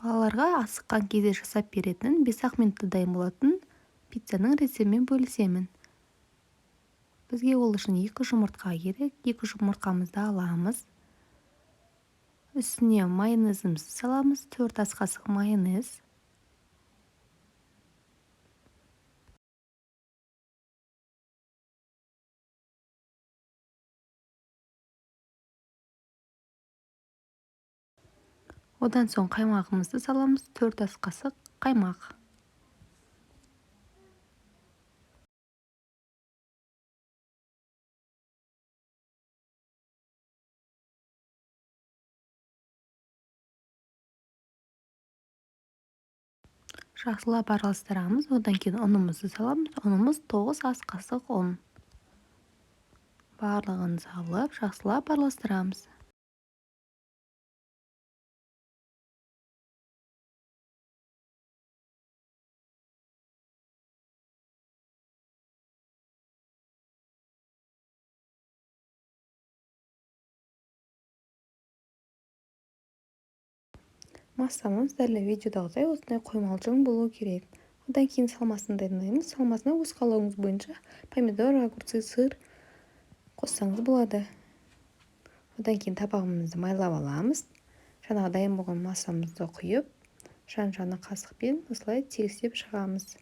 Балаларға асыққан кезде жасап беретін 5-ақ минутта дайын болатын пиццаның рецептімен бөлісемін. Бізге ол үшін 2 жұмыртқа керек. 2 жұмыртқамызды аламыз. Үстіне майонезімізді саламыз. 4 ас қасық майонез. Одан соң қаймағымызды саламыз. 4 ас қасық қаймақ. Жақсылап араластырамыз. Одан кейін ұнымызды саламыз. Ұнымыз 9 ас қасық ұн. Барлығын салып, жақсылап араластырамыз. Массамыз дәл видеодағыдай осындай қоймалжың болу керек. Одан кейін салмасын дайындаймыз. Салмасына өз қалауыңыз бойынша помидор, огурцы, сыр қоссаңыз болады. Одан кейін табағымызды майлап аламыз. Жаңағы дайын болған массамызды құйып, жан-жағына қасықпен осылай тегістеп шығамыз.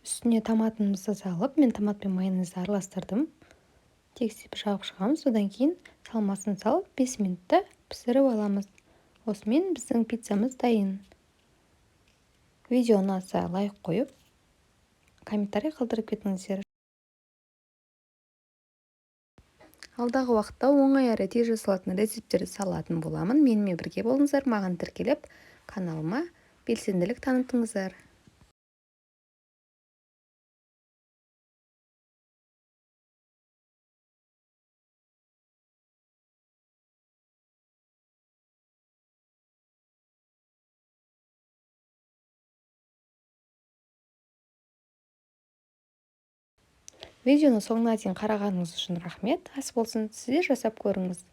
Үстіне томатымызды салып, мен томат пен майонезді араластырдым. Тегістеп жағып шығамыз. Одан кейін салмасын салып, 5 минутта пісіріп аламыз. Осымен біздің пиццамыз дайын. Видео ұнаса лайк қойып, комментарий қалдырып кетіңіздер. Алдағы уақытта оңай әрі тез жасалатын рецепттерді салатын боламын. Менімен бірге болыңыздар, маған тіркеліп, каналыма белсенділік танытыңыздар. Видеоны соңына дейін қарағаныңыз үшін рахмет. Ас болсын, сіздер жасап көріңіз.